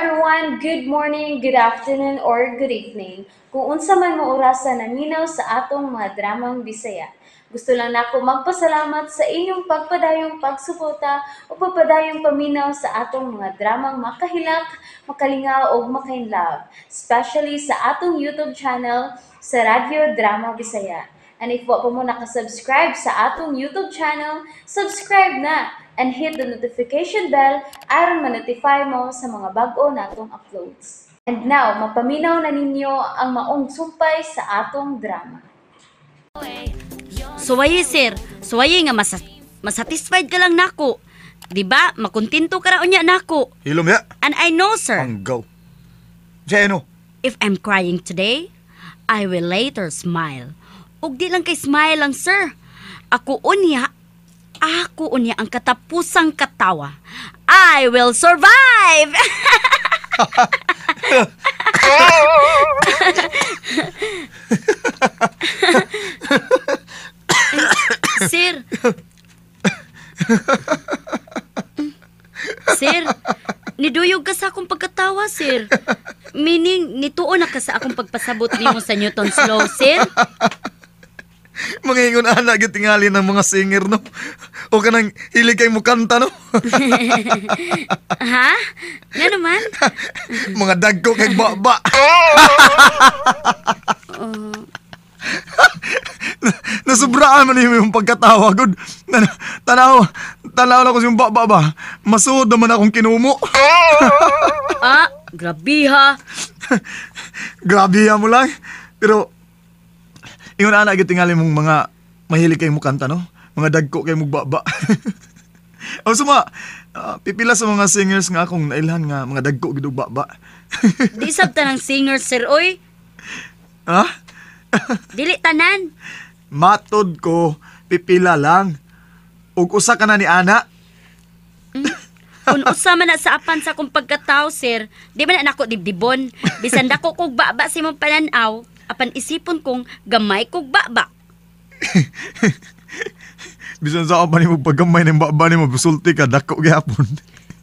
Everyone! Good morning, good afternoon, or good evening. Kung unsa man mo orasa naminaw sa atong mga dramang Bisaya. Gusto lang nako magpasalamat sa inyong pagpadayong pagsuporta o pagpadayong paminaw sa atong mga dramang makahilak, makalingaw ug makainlove, especially sa atong YouTube channel sa Radyo Drama Bisaya. And if wa pa mo nakasubscribe sa atong YouTube channel, subscribe na and hit the notification bell aron ma-notify mo sa mga bag-o natong uploads. And now, mapaminaw na ninyo ang maong sumpay sa atong drama. Suwaye, sir. Suwaye nga masatisfied ka lang nako. Di ba? Makontento ka ra unya nako. Hilom ya. And I know, sir, Anggaw. Jeno. If I'm crying today, I will later smile. Ug di lang kay smile lang, sir. Ako unya ang katapusang katawa. I will survive! Sir. Sir, niduyog ka sa akong pagkatawa, sir. Meaning, nituon na ka sa akong pagpasabot nimo sa Newton's Law, sir. Mga ingon ana gyud tingali ng mga singer, no. O kanang hilig kay mukanta, no. Ha? Nga naman? Mga dagko kay baba. Nasubraan man yung pagkatawa gud. Tanaw, tanaw na ko yung baba ba. Masuod naman akong kinumo. Ah, grabe ha. Grabe ya mo lang. Pero ingon ana gyud tingali mong mga mahilig kay mukanta, no. Mga dagko kay mong baba. O suma, pipila sa mga singers nga akong nailhan nga mga dagko gid og baba. Di sab tanang singer, sir, oy. Ha? Dili tanan. Matod ko, pipila lang. Ug usa ka na ni ana. Kung usa man na sa apan sa akong pagkatao, sir, di man na nako dibdibon. Bisan dako kog baba sa imong pananaw, apan isipon kong gamay kog baba. Bisan sa pa nimo paggamay ng baba nimo, busulti ka dako gyapon.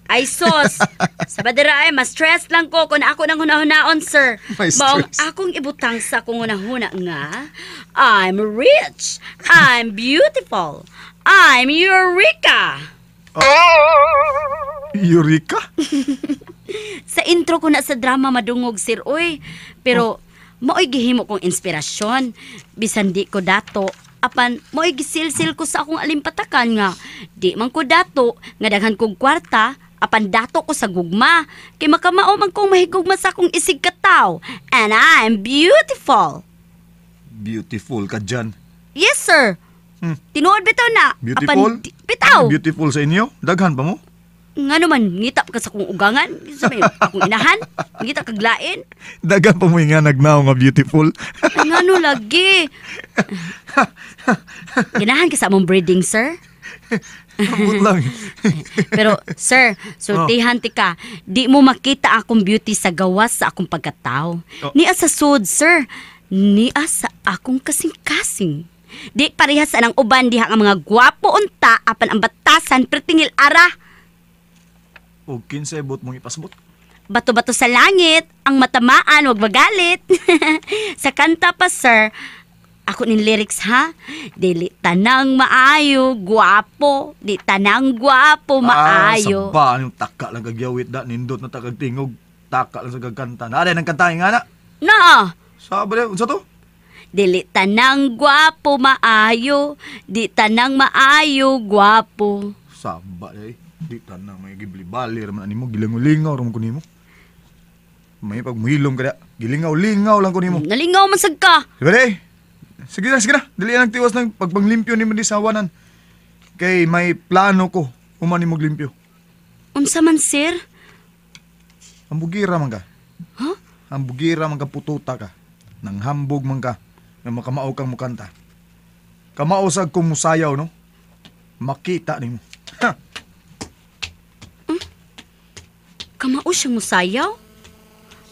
Ay sos, sa badara ay ma-stress lang ko kung ako nang hunahunaon, sir. May Maong stress. akong ibutang sa akong hunahuna nga, I'm rich, I'm beautiful, I'm Eureka. Eureka? Sa intro ko na sa drama madungog, sir, oy. Pero maoy gihimo kong inspirasyon. Bisan di ko dato, apan maoy gisilsil ko sa akong alimpatakan nga di man ko dato nga daghan kog kwarta, apan dato ko sa gugma. Kay makamao man kong mahigugma sa akong isig kataw. And I'm beautiful. Beautiful ka dyan. Yes, sir. Tinuod bitaw na. Beautiful? Apan, bitaw. Beautiful sa inyo? Daghan pa mo? Nga naman, ngita ka sa akong ugangan. Sabi, akong inahan. Ngita kag lain. Daghan pa mo nga nagnaw nga beautiful. Ay, nga no, lagi. Ganahan ka sa among breeding, sir? Ambot lang. Pero, sir, sultihan ti ka. Di mo makita akong beauty sa gawas sa akong pagkatao. Oh. Nia sa sud, sir. Nia sa akong kasing-kasing. Di parehas anang uban diha nga mga gwapo unta apan ang batasan pertingil ara. O kinsay bot mong ipasbot? Bato-bato sa langit, ang matamaan, wag magalit. Sa kanta pa, sir, ako nin lyrics, ha? Dili tanang maayo, guwapo. Di tanang guwapo, maayo. Ah, sa ba, yung taka lang kagyawit da, nindot na takag tingog, taka lang sa kagkanta. Naday nang kanta nga na. Na! Sa ba, unsa to? Dili tanang guwapo, maayo. Di tanang maayo, guwapo. Saba, eh. Di tanang may giblibali raman animo, gilingaw-lingaw raman ko nimo. May pagmuhilom ka da, gilingaw-lingaw lang ko nimo. Nalingaw man sad ka. Sige ba, eh? Sige na, sige na. Dili na nagtiwas ng pagpanglimpyo ni mo di sa awanan. Kay may plano ko, human ni limpyo. Unsa man, sir? Hambugira man ka. Huh? Hambugira man ka, pututa ka. Nang hambog man ka, na makamao kang mukanta. Kamao sa kung musayaw, no? Makita nimo. Ha! Kamao siya musayaw?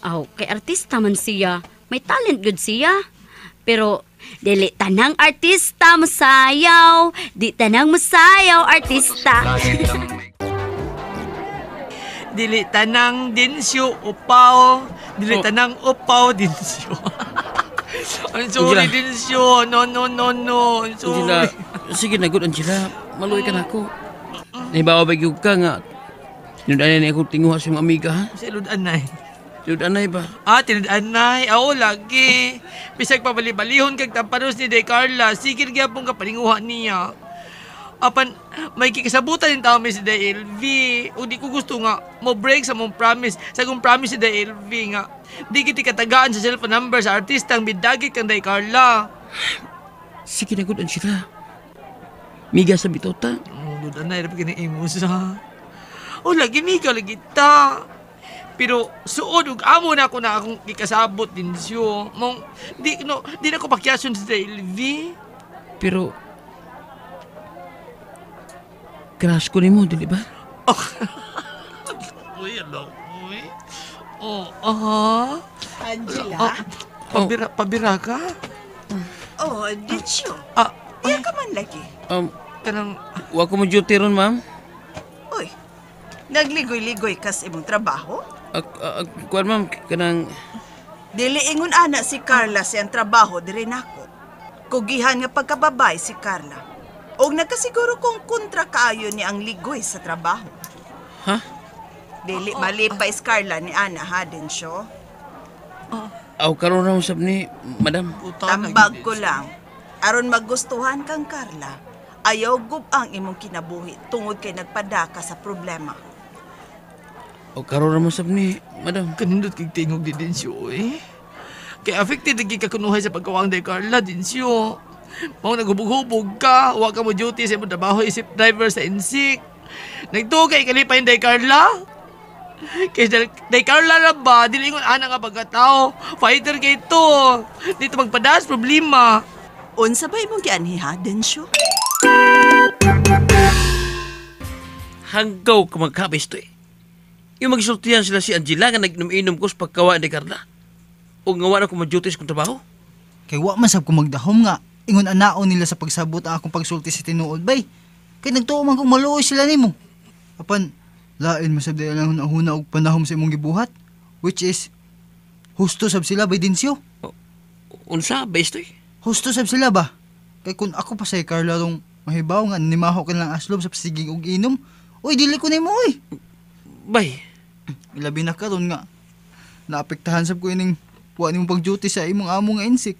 Aw, kay artista man siya. May talent gud siya. Pero dili tanang artista musayaw, di tanang musayaw artista. Dili tanang dinsyo upaw. Dili Oh. tanang upaw dinsyo. I'm sorry, Angela. Dinsyo. No, no, no, no. I'm sorry. Angela, sige na gud Angela. Maluoy ka na ako. Nahibawa ba gyud ka nga tinud-anay ni akong tinguha sa imong amiga ha? Sa iludanay. Tinud-anay ba? Ah, tinudanay. Oo, lagi. Bisag pabali-balihon kag tamparos ni De Carla, sige gyapon ka paninguha niya. Apan, may kikasabutan din tao mi si De LV. O di ko gusto nga mo break sa mong promise. Sa akong promise si De LV nga. Di kiti katagaan sa cellphone number sa artistang bidagit kang De Carla. Sige na gud Angela. Miga sa bitota. Oh, ludanay, dapat kini imo sa. Oh, lagi miga lagi ta. Pero suod ug amo na ako na akong gikasabot din siyo. Mong di no, di na ko pakyason sa LV. Pero crush ko nimo, dili ba? Uy, ano, uy. Oh, aha. Angela? Ah, pabira, pabira ka? Oh, did you? Ah, Iya ka man lagi. Kanang Wa ko mo duty ron, ma'am. Uy, nagligoy-ligoy kas imong trabaho? Kuan ma'am, kanang Dili ingon ana si Carla siyang trabaho diri nako. Kugihan nga pagkababay si Carla. Og nagkasiguro kong kontra kaayo ni ang ligoy sa trabaho. Ha? Dili malipay si Carla ni ana ha, Densyo. Aw karon ra usab ni madam. Tambag ko lang. Aron magustuhan kang Carla, ayaw gub ang imong kinabuhi tungod kay nagpadaka sa problema. O karon ra usab ni madam. Kanindot kay tingog di din siyo eh. Kay affected lagi ka kunuhay sa pagkawang day Carla din siyo. Mao naghubog-hubog ka, wa ka mo duty sa imong trabaho isip driver sa insik. Nagtugay kalipay day Carla. Kay day Carla ra ba dili ingon ana nga pagkatao. Fighter kay to. Dito magpadas problema. Unsa ba imong gianhi ha, Densyo? Hanggaw ka magkabis to eh. Yung magsultihan sila si Angela nga nag-inom ko sa pagkawa ni Carla. O nga wa na ko ma-duty sa kong trabaho. Kay wa man sab ko magdahom nga ingon anaon nila sa pagsabot ang akong pagsulti sa tinuod bay. Kay nagtuo man kong maluoy sila nimo. Apan lain man sab dili lang hunahuna og panahom sa imong gibuhat, which is husto sab sila bay Dinsyo. Unsa ba istoy? Husto sab sila ba? Kay kun ako pa say Carla rong mahibaw nga nimaho ka lang aslob sa pasiging og inom. Uy, dili ko nimo oy. Bay. Ilabi na karon nga naapektahan sab ko ining wa nimo pag-duty sa imong amo nga insik.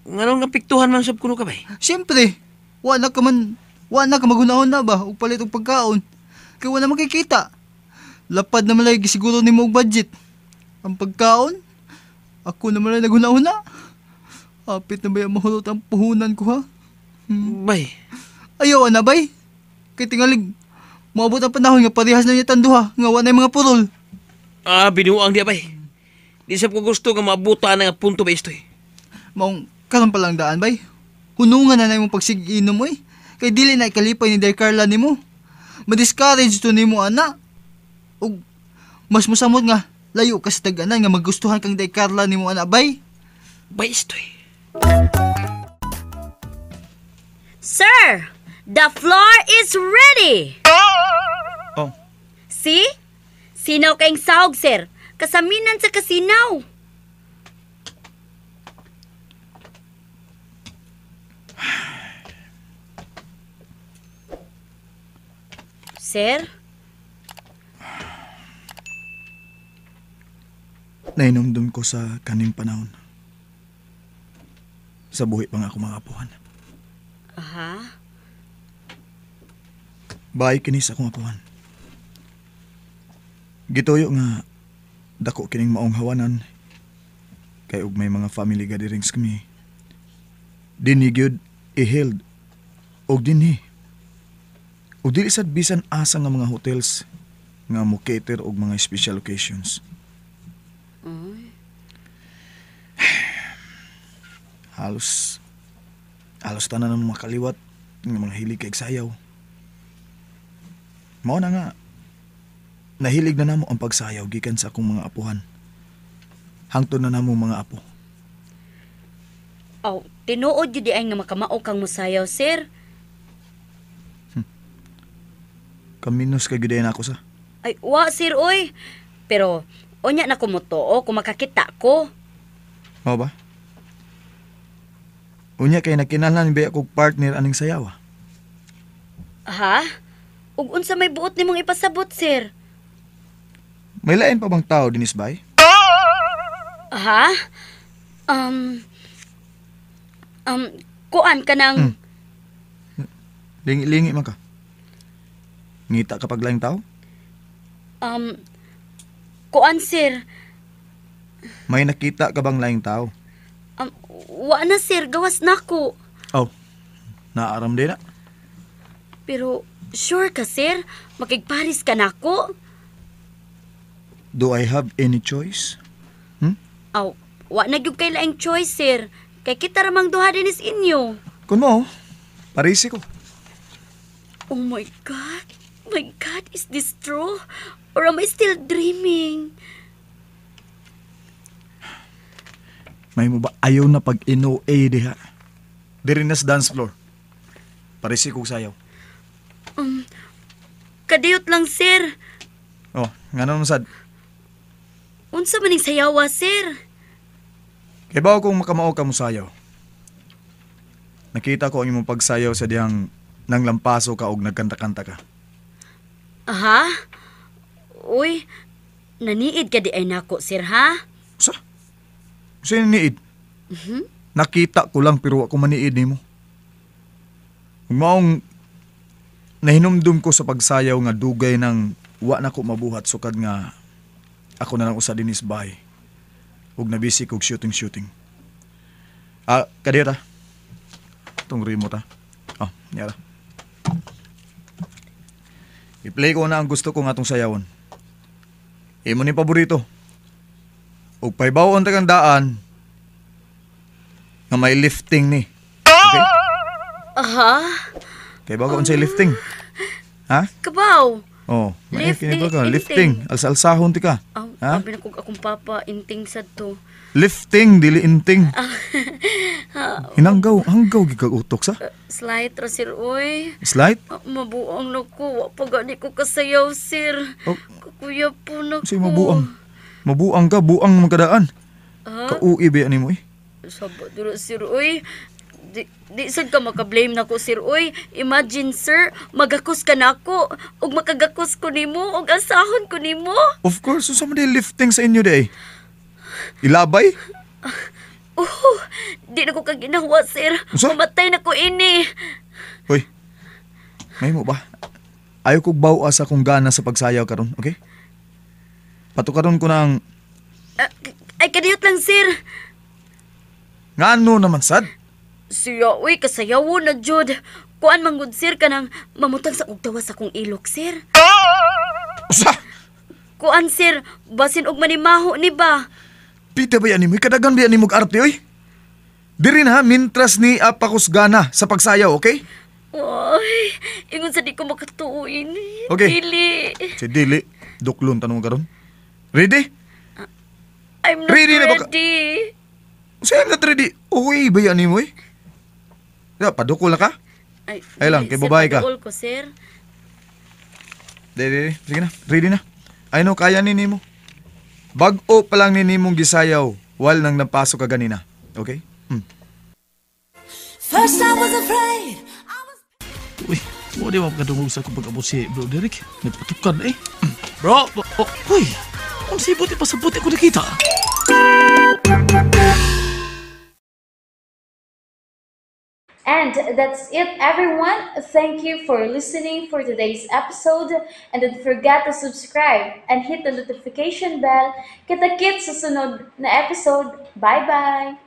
Nganong napiktuhan man sab kuno ka bay? Siyempre, wa na ka man, wa na ka maghunahon na ba og palit og pagkaon. Kay wa na makikita. Lapad na malay gisiguro nimo og budget. Ang pagkaon, ako na malay naghunahon na. Apit na ba yung mahulot ang puhunan ko ha? Bay. Ayaw na bay. Kay tingalig, moabot ang panahon nga parehas na niya tanduha nga wa na yung mga purol. Ah, binuang di bay. Di sab ko gusto nga maabutan nga punto ba istoy. Maong karon pa lang daan bay. Hunungan na na imong pagsiginom oy. Kay dili na ikalipay ni Del Carla nimo. Ma-discourage to nimo ana. Ug mas mosamot nga layo ka sa taganan nga magustuhan kang Del Carla nimo ana bay. Bay istoy. Sir, the floor is ready. Oh. See? Sinaw kayong sahog, sir. Kasaminan sa kasinaw. Sir? Nainumdum ko sa kaning panahon. Sa buhi pa nga ako mga apuhan. Aha. Bahay kini sa akong apuhan. Gituyo nga dako kining maong hawanan kay og may mga family gatherings kami. Dinhi gyud i-held og dinhi. Og dili sad bisan asa nga mga hotels nga mo cater og mga special occasions. Halos halos tanan ng mga kaliwat nga mga hilig kay sayaw. Mao na nga nahilig na namo ang pagsayaw gikan sa akong mga apuhan. Hangtod na namo mga apo. Oh, tinuod jud ay nga makamao kang musayaw, sir. Kaminos kay gyud na ako sa. Ay, wa sir oy. Pero unya na ko motuo kung makakita ko. Mao ba? Unya kay nakinahanglan ba akong partner aning sayaw? Ah. Ha? Ug unsa may buot nimong ipasabot, sir? May lain pa bang tao dinis bay? Ha? Kuan ka ng... Lingi-lingi man ka. Ngita ka pag laing tao? Kuan, sir. May nakita ka bang laing tao? Wa na, sir. Gawas na ko. Oh, naaram din na. Pero, sure ka, sir? Makigparis ka na ako? Do I have any choice? Aw, wa na gyud kay laing choice, sir. Kay kita ramang duha dinis inyo. Kun mo, parisi ko. Oh my God. My God, is this true? Or am I still dreaming? May mo ba ayaw na pag ino-A diha? Diri na sa dance floor. Parisi kog sayaw. Kadiyot lang, sir. Oh, nga naman sad. Unsa man ning sayawa, sir? Kay bawo kong makamao ka mo sayaw. Nakita ko ang imong pagsayaw sa dihang nang lampaso ka og nagkanta-kanta ka. Aha? Uy, naniid ka di ay nako, sir, ha? Sa? Sa naniid? Nakita ko lang pero ako maniid nimo. Maong nahinumdum ko sa pagsayaw nga dugay nang wa na ko mabuhat sukad nga ako na lang usa dinis bahay. Ug nabisi kog shooting-shooting. Ah, kadira. Tong remote ha. Oh, yara. I-play ko na ang gusto ko nga atong sayawon. Imo ni paborito. Ug pahibaw-on ta kang daan nga may lifting ni. Okay? Aha? Kay bago unsay lifting? Ha? Kabaw. Oh, may Lifting, kini ka, inting. lifting. Alsa-alsahon ti ka. Aw, Ha? sabi na kog akong papa, inting sad to. Lifting dili inting. Hinanggaw, hanggaw gid kag utok sa. Slide ra, sir, uy. Slide? Ah, mabuang na ko. Wa pa gani ko kasayaw, sir. Oh. Kakuya po na ko. Say mabuang. Mabuang ka, buang man kadaan. Ha? Kauib ani mo eh. Saba dura, sir, uy. Di sad ka makablame nako, sir, uy. Imagine, sir, magakos ka nako. Ug makagakos ko nimo, ug asahon ko nimo. Of course, unsa man di lifting sa inyo di ay? Ilabay? Oh, di na ko kaginawa, sir. Unsa? Mamatay na ko ini. Hoy. May mo ba? Ayaw kog bawa sa akong gana sa pagsayaw karon, okay? Patukaron ko ng Ah, ay, kadiyot lang, sir. ngano naman sad? Siya, uy, kasayawo na, jud. Kuan manggod, sir, kanang mamutang sa kog tawa sa akong ilok, sir. Usa! Kuan, sir, basin og manimaho ni ba? Pita ba yan mo? Kadagan ba yan mo arte, oy? Diri na, mintras ni Apakos gana sa pagsayaw, okay? Ay, ingon sa di ko makatuo ini. Okay. Dili. Si Dili, duklon tanong karon. Ready? I'm not Ready na ba ka- ready. Sa I'm not ready. Uy, ba yan mo, eh? Ya, padukol na ka? Ay, Ay lang, dili, kay sir, babae ka. paduol ko, sir. Di, di, di. Sige na, ready na. Ay no, kaya ni nimo. Bag-o pa lang ni nimong gisayaw while nang napasok ka ganina. Okay? First I was afraid. Uy, mo di makadungog sa akong pag-abot si Bro Derek. Nagpatukan eh. Bro, oh, uy, ang sibot ipasabot ako nakita. And that's it, everyone. Thank you for listening for today's episode. And don't forget to subscribe and hit the notification bell. Kita-kits sa sunod na episode. Bye-bye!